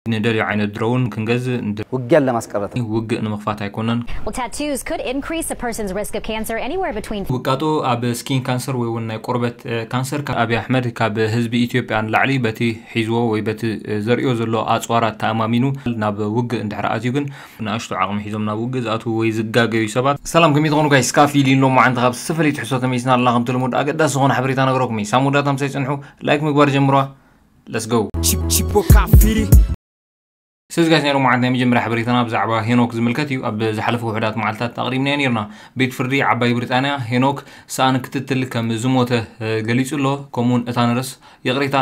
ንደልዮ ዓይነት ድሮውን ክንገዝእ ንደ- ውግእን ለማስቀረት ውግእ ንምኽፋት ኣይኮነን። Well, tattoos could increase a person's risk of cancer anywhere between ውቃጦ ኣብ ስኪን ካንሰር ወይ እውን ናይ ቆርበት ካንሰር ካብ ኣብይ ኣሕመድ ካብ ህዝቢ ኢትዮጵያ ንላዕሊ በቲ ሒዝዎ ወይ በቲ ዘርእዮ ዘሎ ኣፅዋራት ተኣማሚኑ ናብ ውግእ እንድሕር ኣትዩ ግን ንኣሽቱ ዓቕሚ ሒዞም ናብ ውግእ ዝኣትዉ ወይ ዝጋገዩ ሰባት። ሰላም ከመይ ትኾኑ ጋይስ? ካፊ ሊን ሎማዓንቲ ካብ ዝተፈላለዩ ትሕዝቶ ተመይስና ኣለና። ከምቲ ልሙድ ኣገዳሲ ዝኾነ ሓበሬታ ነግረኩም እዩ። ሳሙዳታ ምሳይ ፅንሑ፣ ላይክ ምግባር ጀምሯ። Let's go። ስለዚ ጋይስ ናይ ሎማዓንቲ ናይ መጀመርያ ሓበሬታና ብዛዕባ ሄኖክ ዝምልከት እዩ። ኣብ ዝሓለፉ ውሕዳት መዓልታት ኣቕሪብናዮ ነርና። ቤት ፍርዲ ዓባይ ብሪጣንያ ሄኖክ ሰኣን ክትትል ከም ዝሞተ ገሊጹ ኣሎ። ከምኡውን እታ ነርስ ይቕሬታ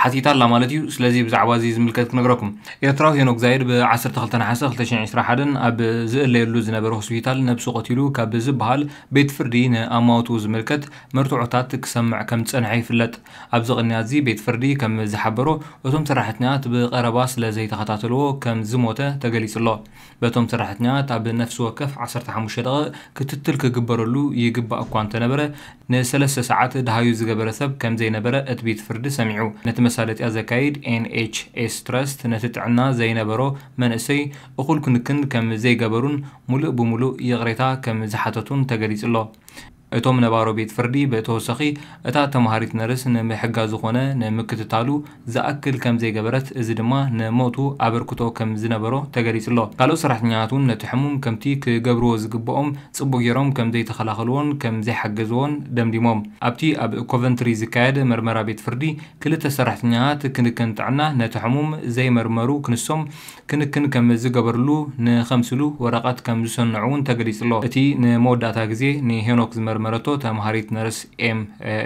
ሓቲታ ኣላ ማለት እዩ። ስለዚ ብዛዕባ እዚ ዝምልከት ክነግረኩም። ኤርትራዊ ሄኖክ ዛይድ ብ ዓሰርተ ክልተ ነሓሰ ክልተ ሽሕን ዕስራን ሓደን ኣብ ዝእለየሉ ዝነበረ ሆስፒታል ነብሱ ቀቲሉ ካብ ዝበሃል ቤት ፍርዲ ንኣማውትኡ ዝምልከት መርትዖታት ክሰምዕ ከም ዝጸንሐ ይፍለጥ። ኣብዚ ቅንያት እዚ ቤት ፍርዲ ከም ዝሓበሮ እቶም ሰራሕተኛታት ብቐረባ ስለ ዘይተኸታተልዎ ከም ዝሞተ ተገሊጹ ኣሎ። በቶም ሰራሕተኛታት ኣብ ነፍሲ ወከፍ ዓሰርተ ሓሙሽተ ደቂቕ ክትትል ክግበረሉ ይግባእ እኳ እንተነበረ ንሰለስተ ሰዓት ደሃዩ ዝገበረ ሰብ ከም ዘይነበረ እቲ ቤት ፍርዲ ሰሚዑ። ነቲ መሳለጥያ ዘካይድ ኤን ኤች ኤስ ትረስት ነቲ ጥዕና ዘይነበሮ መንእሰይ እኹል ክንክን ከም ዘይገበሩን ሙሉእ ብሙሉእ ይቕሬታ ከም ዝሓተቱን ተገሊጹ ኣሎ። እቶም ነባሮ ቤት ፍርዲ ብተወሳኺ እታ ተማሃሪት ነርስ ንምሕጋዝ ዝኾነ ንምክትታሉ ዝኣክል ከም ዘይገበረት እዚ ድማ ንሞቱ ኣበርክቶ ከም ዝነበሮ ተገሊጹ ኣሎ። ካልኦት ሰራሕተኛታት እውን ነቲ ሕሙም ከምቲ ክገብርዎ ዝግብኦም ጽቡቕ ገይሮም ከም ዘይተኸላኸልዎን ከም ዘይሓገዝዎን ደምዲሞም። ኣብቲ ኣብ ኮቨንትሪ ዝካየድ መርመራ ቤት ፍርዲ ክልተ ሰራሕተኛታት ክንክን ጥዕና ነቲ ሕሙም ዘይመርመሩ ክንሶም ክንክን ከም ዝገበርሉ ንኸምስሉ ወረቐት ከም ዝሰንዑ እውን ተገሊጹ ኣሎ። እቲ ንመወዳእታ ግዜ ንሄኖክ ዝመርመረቶ ተምሃሪት ነርስ ኤም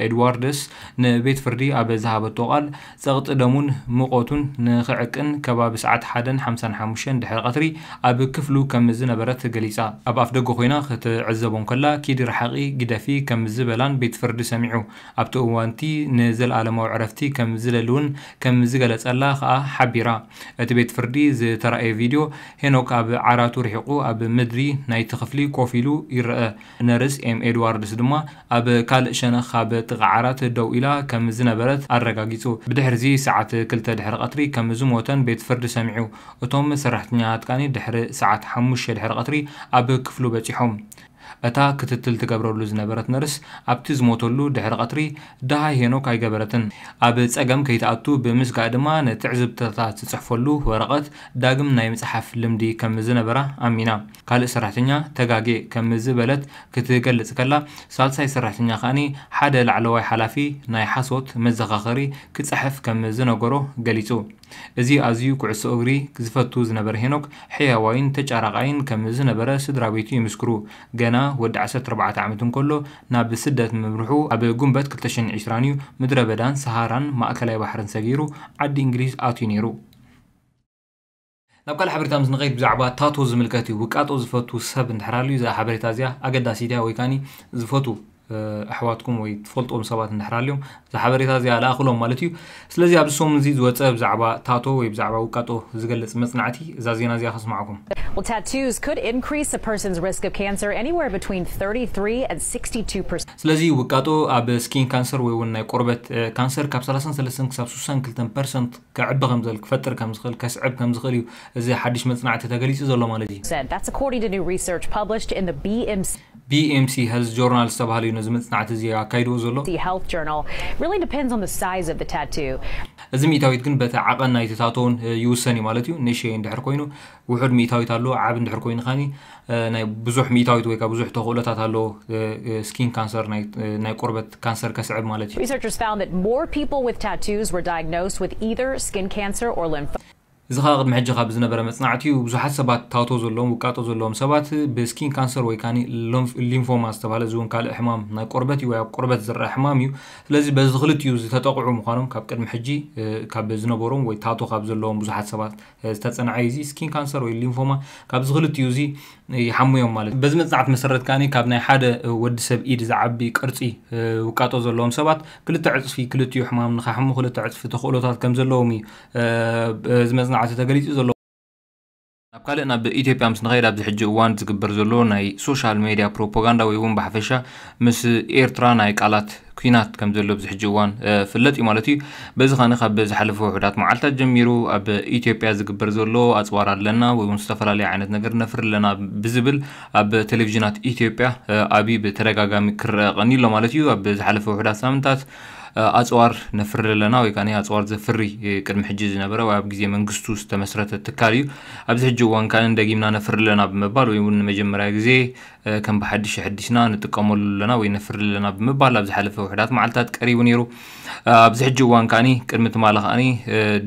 ኤድዋርድስ ንቤት ፍርዲ ኣብ ዝሃበቶ ቃል ጸቕጢ ደሙን ሙቐቱን ንኽዕቅን ከባቢ ሰዓት ሓደን ሓምሳን ሓሙሽተን ድሕሪ ቀትሪ ኣብ ክፍሉ ከም ዝነበረት ገሊጻ። ኣብ ኣፍደገ ኮይና ክትዕዘቦ እንከላ ኪዲ ርሓቒ ግደፊ ከም ዝበላን ቤት ፍርዲ ሰሚዑ። ኣብቲ እዋንቲ ንዘለኣለማዊ ዕረፍቲ ከም ዝደሊ እውን ከም ዝገለጸላ ከኣ ሓቢራ። እቲ ቤት ፍርዲ ዝተራእየ ቪድዮ ሄኖክ ኣብ ዓራቱ ርሒቑ ኣብ ምድሪ ናይቲ ክፍሊ ኮፍ ኢሉ ይረአ። ነርስ ኤም ኤድዋርድስ ድማ ኣብ ካልእ ሸነኽ ኣብ ጥቓ ዓራት ደው ኢላ ከም ዝነበረት ኣረጋጊጹ። ብድሕርዚ ሰዓት ክልተ ድሕሪ ቀትሪ ከም ዝሞተን ቤት ፍርዲ ሰሚዑ። እቶም ሰራሕተኛታት ከኣ ድሕሪ ሰዓት ሓሙሽተ ድሕሪ ቀትሪ ኣብ ክፍሉ በጺሖም። እታ ክትትል ትገብረሉ ዝነበረት ነርስ ኣብቲ ዝሞተሉ ድሕሪ ቀትሪ ደሃይ ሄኖክ ኣይገበረትን። ኣብ ጸገም ከይትኣቱ ብምስጋእ ድማ ንትዕዝብትታት ዝጽሕፈሉ ወረቐት ዳግም ናይ ምጽሓፍ ልምዲ ከም ዝነበራ ኣሚና። ካልእ ሰራሕተኛ ተጋግየ ከም ዝበለት ክትገልጽ ከላ፣ ሳልሳይ ሰራሕተኛ ከኣ ሓደ ላዕለዋይ ሓላፊ ናይ ሓሶት መዘኻኸሪ ክጽሕፍ ከም ዝነገሮ ገሊጹ። እዚ ኣዝዩ ኩዕሶ እግሪ ዝፈቱ ዝነበረ ሄኖክ፣ ሕያዋይን ተጫራቓይን ከም ዝነበረ ስድራ ቤቱ ይምስክሩ። ገና ወዲ ዓሰርተ ኣርባዕተ ዓመት እንከሎ ናብ ስደት ምምርሑ ኣብ ጉንበት ክልተ ሽሕን ዕስራን እዩ ምድረ በዳን ሰሃራን ማእከላይ ባሕርን ሰጊሩ ዓዲ እንግሊዝ ኣትዩ ነይሩ። ናብ ካልእ ሓበሬታ ምስ ንኸይድ ብዛዕባ ታቶ ዝምልከት እዩ። ውቃጦ ዝፈቱ ሰብ እንድሕር ኣልዩ እዛ ሓበሬታ እዚኣ ኣገዳሲት እያ ወይ ከኣኒ ዝፈቱ ኣሕዋትኩም ወይ ትፈልጥዎም ሰባት እንድሕር ኣልዮም እዛ ሓበሬታ እዚኣ ለኣኽሎም ማለት እዩ። ስለዚ ኣብዚ ሰሙን እዚ ዝወፀ ብዛዕባ ታቶ ወይ ብዛዕባ ውቃጦ ዝገልፅ መፅናዕቲ እዛ ዜና እዚኣ ከስማዕኩም። Well, tattoos could increase a person's risk of cancer anywhere between thirty-three and sixty-two percent. ስለዚ ውቃጦ ኣብ ስኪን ካንሰር ወይ እውን ናይ ቆርበት ካንሰር ካብ ሰላሳን ሰለስተን ክሳብ ስሳን ክልተን ፐርሰንት ከዕቢ ከም ዝኽእል ክፈጥር ከም ዝኽእል ከስዕብ ከም ዝኽእል እዩ እዚ ሓድሽ መፅናዕቲ ተገሊፁ ዘሎ ማለት እዩ። That's according to new research published in the B M C. B M C Health Journal ዝተባህለ እዩ ነዚ መፅናዕቲ እዚ ኣካይድዎ ዘሎ። Health Journal really depends on the size of the tattoo. እዚ ሚእታዊት ግን በቲ ዓቐን ናይቲ ታቶውን ይውሰን እዩ ማለት እዩ። ንእሽተይ እንድሕር ኮይኑ ውሑድ ሚእታዊት ኣለዎ፣ ዓብ እንድሕር ኮይኑ ከኒ ናይ ብዙሕ ሚእታዊት ወይ ብዙሕ ተኽእሎታት ኣለዎ ስኪን ካንሰር ናይ ቆርበት ካንሰር ከስዕብ ማለት እዩ። Researchers found that more people with tattoos were diagnosed with either skin cancer or lymphoma. እዚ ከዓ ቅድሚ ሕጂ ካብ ዝነበረ መፅናዕቲ እዩ። ብዙሓት ሰባት ታቶ ዘለዎም ውቃጦ ዘለዎም ሰባት ብስኪን ካንሰር ወይ ከዓ ሊምፎማ ዝተባሃለ እዚ እውን ካልእ ሕማም ናይ ቆርበት እዩ ወይ ኣብ ቆርበት ዝረአ ሕማም እዩ። ስለዚ በዚ ክልቲኡ ዝተጠቕዑ ምዃኖም ካብ ቅድሚ ሕጂ ካብ ዝነበሮም ወይ ታቶ ካብ ዘለዎም ብዙሓት ሰባት ዝተፀንዐ እዩ። እዚ ስኪን ካንሰር ወይ ሊምፎማ ካብዚ ክልቲኡ እዚ ይሓሙ እዮም ማለት እዩ። በዚ መፅናዕቲ መሰረት ከዓ ካብ ናይ ሓደ ወዲ ሰብ ኢድ ዝዓቢ ቅርፂ ውቃጦ ዘለዎም ሰባት ክልተ ዕፅፊ ክልቲኡ ሕማም ንኸሕሙ ክልተ ዕፅፊ ተኽእሎታት ከም ዘለዎም እዩ እዚ መፅናዕቲ ተገሊፁ ዘሎ። ናብ ካልእ ናብ ኢትዮጵያ ምስ ንኸይድ ኣብዚ ሕጂ እዋን ዝግበር ዘሎ ናይ ሶሻል ሜድያ ፕሮፓጋንዳ ወይ እውን ብሓፈሻ ምስ ኤርትራ ናይ ቃላት ኲናት ከም ዘሎ ኣብዚ ሕጂ እዋን ፍለጥ እዩ ማለት እዩ። በዚ ኸነ ካብ ዝሓለፈ ውሑዳት መዓልታት ጀሚሩ ኣብ ኢትዮጵያ ዝግበር ዘሎ ኣፅዋር ኣለና ወይ እውን ዝተፈላለዩ ዓይነት ነገር ነፍሪ ኣለና ብዝብል ኣብ ቴሌቪዥናት ኢትዮጵያ ኣብይ ብተደጋጋሚ ክረአ ቀኒሎ ማለት እዩ። ኣብ ዝሓለፈ ውሑዳት ሳምንታት ኣፅዋር ነፍሪ ኣለና ወይ ከዓ ኣፅዋር ዘፍሪ ቅድሚ ሕጂ ዝነበረ ወይ ኣብ ግዜ መንግስቱ ዝተመስረተ ትካል እዩ። ኣብዚ ሕጂ እዋን ከዓ ደጊምና ነፍሪ ኣለና ብምባል ወይ እውን ንመጀመርያ ግዜ ከም ብሓድሽ ኣሐዲስና ንጥቀመሉ ኣለና ወይ ነፍሪ ኣለና ብምባል ኣብ ዝሓለፈ ውሕዳት መዓልታት ቀሪቡ ነይሩ። ኣብዚ ሕጂ እዋን ከዓኒ ቅድሚ ትማሊ ከዓኒ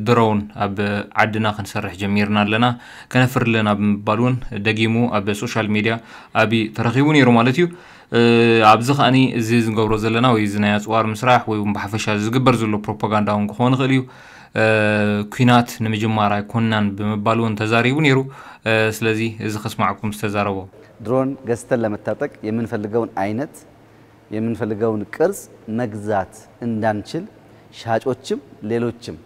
ድሮን ኣብ ዓድና ክንሰርሕ ጀሚርና ኣለና፣ ከነፍሪ ኣለና ብምባል እውን ደጊሙ ኣብ ሶሻል ሚድያ ኣብይ ተረኺቡ ነይሩ ማለት እዩ። ኣብዚ ከዓኒ እዚ ዝገብሮ ዘለና ወይ እዚ ናይ ኣፅዋር ምስራሕ ወይ እውን ብሓፈሻ ዝግበር ዘሎ ፕሮፓጋንዳ እውን ክኸውን ይኽእል እዩ። ኲናት ንምጅማር ኣይኮንናን ብምባል እውን ተዛሪቡ ነይሩ። ስለዚ እዚ ከስማዕኩም ዝተዛረቦ ድሮን ገዝተን ለመታጠቅ የምንፈልገውን ዓይነት የምንፈልገውን ቅርጽ መግዛት እንዳንችል ሻጮችም ሌሎችም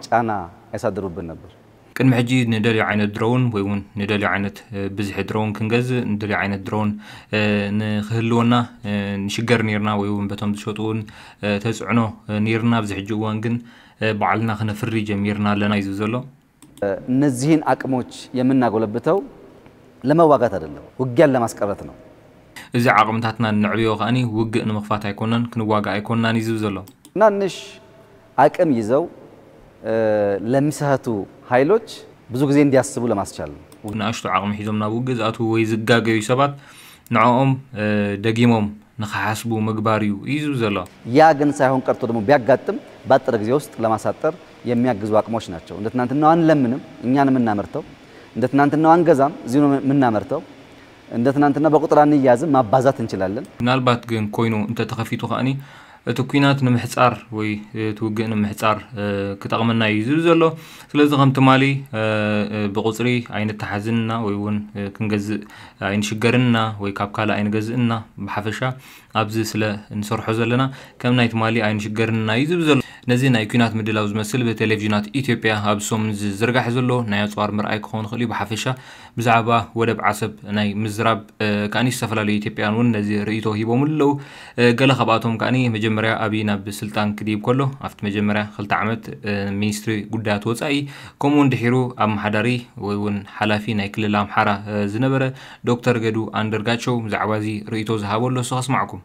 ጫና ያሳድሩብን ነበር። ቅድሚ ሕጂ ንደልዮ ዓይነት ድሮውን ወይ እውን ንደልዮ ዓይነት ብዝሒ ድሮውን ክንገዝእ ንደልዮ ዓይነት ድሮውን ንክህልወና ንሽገር ነርና ወይ እውን በቶም ዝሸጡ እውን ተፅዕኖ ነርና። ኣብዚ ሕጂ እዋን ግን ባዕልና ክነፍሪ ጀሚርና ኣለና እዩ ዝብል ዘሎ። እነዚህን አቅሞች የምናጎለብተው ለመዋጋት አይደለም፣ ውጊያን ለማስቀረት ነው። እዚ ዓቕምታትና ነዕብዮ ከኣኒ ውግእ ንምኽፋት ኣይኮነን ክንዋጋእ ኣይኮንናን እዩ ዝብል ዘሎ። ትናንሽ አቅም ይዘው ለሚሰሀቱ ኃይሎች ብዙ ጊዜ እንዲያስቡ ለማስቻል ነው። ንኣሽቱ ዓቕሚ ሒዞም ናብ ውግእ ዝኣትዉ ወይ ዝጋገዩ ሰባት ንዕኦም ደጊሞም ንኽሓስቡ ምግባር እዩ እዩ ዝብል ዘሎ። ያ ግን ሳይሆን ቀርቶ ደግሞ ቢያጋጥም ባጠረ ጊዜ ውስጥ ለማሳጠር የሚያግዙ አቅሞች ናቸው። እንደ ትናንትናው አንለምንም፣ እኛን የምናመርተው። እንደ ትናንትናው አንገዛም፣ እዚሁ ነው የምናመርተው። እንደ ትናንትና በቁጥር አንያዝም፣ ማባዛት እንችላለን። ምናልባት ግን ኮይኑ እንተተኸፊቱ ከኣኒ እቲ ኲናት ንምሕጻር ወይ እቲ ውግእ ንምሕጻር ክጠቕመና እዩ ዝብል ዘሎ። ስለዚ ከም ትማሊ ብቑጽሪ ኣይንተሓዝንና ወይ እውን ክንገዝእ ኣይንሽገርንና ወይ ካብ ካልእ ኣይንገዝእና ብሓፈሻ ኣብዚ ስለ ንሰርሖ ዘለና ከም ናይ ትማሊ ኣይንሽገርንና እዩ ዝብል ዘሎ። ነዚ ናይ ኲናት ምድላው ዝመስል ብቴሌቪዥናት ኢትዮጵያ ኣብ ሰሙን ዝዝርጋሕ ዘሎ ናይ ኣጽዋር ምርኣይ ክኸውን ይኽእል እዩ። ብሓፈሻ ብዛዕባ ወደብ ዓሰብ ናይ ምዝራብ ከኣኒ ዝተፈላለዩ ኢትዮጵያውያን እውን ነዚ ርእይቶ ሂቦም ኣለዉ። ገለ ካብኣቶም ከኣኒ መጀመርያ ኣብይ ናብ ስልጣን ክድይብ ከሎ ኣብቲ መጀመርያ ክልተ ዓመት ሚኒስትሪ ጉዳያት ወፃኢ ከምኡ እውን ድሒሩ ኣመሓዳሪ ወይ እውን ሓላፊ ናይ ክልል ኣምሓራ ዝነበረ ዶክተር ገዱ ኣንደርጋቸው ብዛዕባ እዚ ርእይቶ ዝሃቦ ኣሎ እሱ ከስማዕኩም።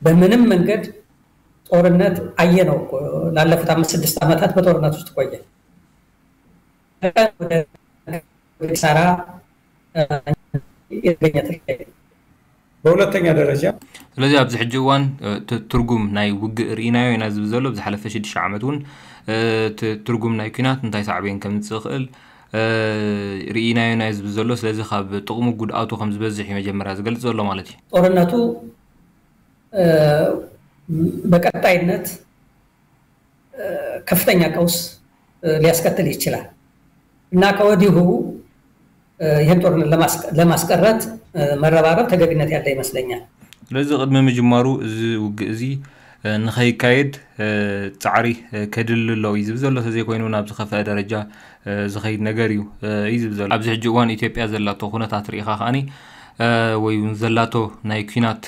በምንም መንገድ ጦርነት አየነው እኮ ላለፉት አምስት ስድስት ዓመታት በጦርነት ውስጥ ቆየ። በቀን ወደ ኪሳራ የተገኘ ትልቅ በሁለተኛ ደረጃ ስለዚህ ኣብዚ ሕጂ እዋን ትርጉም ናይ ውግእ ርኢናዮ ኢና ዝብል ዘሎ ብዝሓለፈ ሽዱሽተ ዓመት እውን ትርጉም ናይ ኲናት እንታይ ሳዕቤን ከምፅእ ይኽእል ርኢናዮ ኢና ዝብል ዘሎ። ስለዚ ካብ ጥቕሙ ጉድኣቱ ከም ዝበዝሕ እዩ መጀመርያ ዝገልፅ ዘሎ ማለት እዩ። ጦርነቱ በቀጣይነት ከፍተኛ ቀውስ ሊያስከትል ይችላል እና ከወዲሁ ይህን ጦርነት ለማስቀረት መረባረብ ተገቢነት ያለ ይመስለኛል። ስለዚህ ቅድሚ ምጅማሩ እዚ ውግእ እዚ ንኸይካየድ ፃዕሪ ከድሊ ኣሎ እዩ ዝብል ዘሎ። ተዘይኮይኑ ናብ ዝኸፍአ ደረጃ ዝኸይድ ነገር እዩ እዩ ዝብል ዘሎ። ኣብዚ ሕጂ እዋን ኢትዮጵያ ዘላቶ ኩነታት ርኢኻ ከዓኒ ወይ እውን ዘላቶ ናይ ኲናት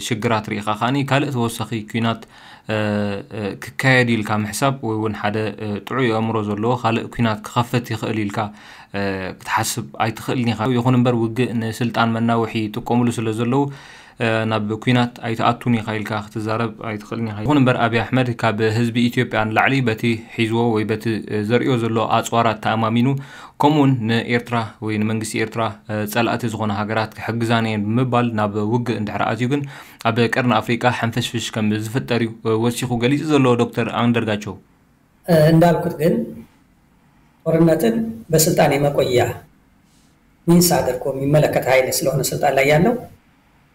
ሽግራት ርኢኻ ከዓኒ ካልእ ተወሳኺ ኲናት ክካየድ ኢልካ ምሕሳብ ወይ እውን ሓደ ጥዑይ ኣእምሮ ዘለዎ ካልእ ኲናት ክኸፍት ይኽእል ኢልካ ክትሓስብ ኣይትኽእልን ኢኻ። ይኹን እምበር ውግእ ንስልጣን መናውሒ ይጥቀምሉ ስለ ዘለዉ ናብ ኲናት ኣይትኣቱን ኢኻ ኢልካ ክትዛረብ ኣይትኽእልን ኢኻ። ይኹን እምበር ኣብይ ኣሕመድ ካብ ህዝቢ ኢትዮጵያ ንላዕሊ በቲ ሒዝዎ ወይ በቲ ዘርእዮ ዘሎ ኣፅዋራት ተኣማሚኑ ከምኡውን ንኤርትራ ወይ ንመንግስቲ ኤርትራ ፀላእቲ ዝኾነ ሃገራት ክሕግዛን እየን ብምባል ናብ ውግእ እንድሕር ኣትዩ ግን ኣብ ቀርኒ ኣፍሪቃ ሕንፍሽፍሽ ከም ዝፍጠር እዩ ወሲኹ ገሊፁ ዘሎ ዶክተር ኣንደርጋቸው። እንዳልኩት ግን ጦርነትን በስልጣን የመቆያ ሚንስ አድርጎ የሚመለከት ኃይል ስለሆነ ስልጣን ላይ ያለው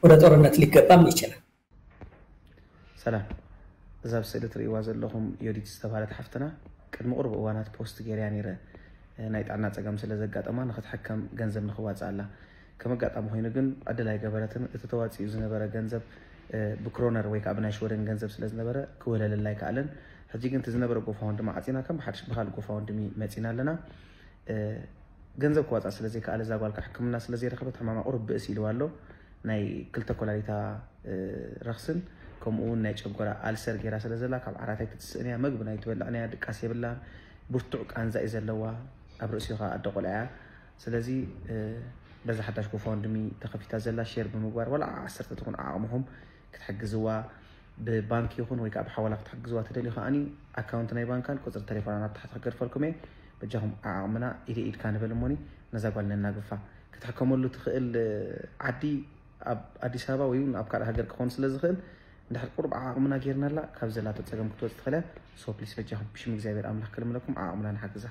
ወደ ጦርነት ሊገባም ይችላል። ሰላም፣ እዛ ኣብ ስእሊ ትርእይዋ ዘለኹም ዮዲት ዝተባህለት ሓፍትና ቅድሚ ቁሩብ እዋናት ፖስት ገይረያ ነይረ። ናይ ጥዕና ጸገም ስለ ዘጋጠማ ንኽትሕከም ገንዘብ ንኽዋጽኣላ። ከም ኣጋጣሚ ኮይኑ ግን ዕድል ኣይገበረትን። እቲ ተዋጺኡ ዝነበረ ገንዘብ ብክሮነር ወይ ከዓ ብናይ ሽወደን ገንዘብ ስለ ዝነበረ ክውህለለላ ኣይከኣለን። ሕጂ ግን እቲ ዝነበረ ጎፋውንድሚ ዓፂና ከም ብሓድሽ ብካል ጎፋውንድሚ መፂና ኣለና። ገንዘብ ክዋፃ ስለዘይከኣለ እዛ ጓልካ ሕክምና ስለዘይረኸበት ሕማማ ቁርብ ብእስ ኢልዋ ኣሎ። ናይ ክልተ ኮላሊታ ረክስን ከምኡ እውን ናይ ጨጎራ ኣልሰር ገይራ ስለ ዘላ ካብ ዓራት ኣይትትስእን እያ። መግቢ ናይ ትበልዕ ናይ ድቃስ የብላን። ብርቱዕ ቃንዛ እዩ ዘለዋ። ኣብ ርእሲኡ ከዓ ኣደ ቆልዓ እያ። ስለዚ በዛ ሓዳሽ ጎፋውንድሚ ተኸፊታ ዘላ ሼር ብምግባር ዋላ ዓሰርተ ትኹን ዓቕምኹም ክትሕግዝዋ ብባንክ ይኹን ወይ ከዓ ብሓዋላ ክትሕግዝዋ ትደልዩ ከዓኒ ኣካውንት ናይ ባንካን ቁፅሪ ተሌፎናን ኣብ ታሕቲ ክገድፈልኩም እየ። በጃኹም ዓቕምና ኢደ ኢድካ ንበል እሞኒ ነዛ ጓል ነናግፋ። ክትሕከመሉ ትኽእል ዓዲ ኣብ ኣዲስ ኣበባ ወይ እውን ኣብ ካልእ ሃገር ክኸውን ስለ ዝኽእል እንድሕር ቁሩብ ዓቕምና ጌርናላ ካብ ዘላቶ ፀገም ክትወፅ ትኽእል እያ። ሶ ፕሊስ በጃኹም ብሽም እግዚኣብሔር ኣምላኽ ክልምነኩም ዓቕምና ንሓግዛ።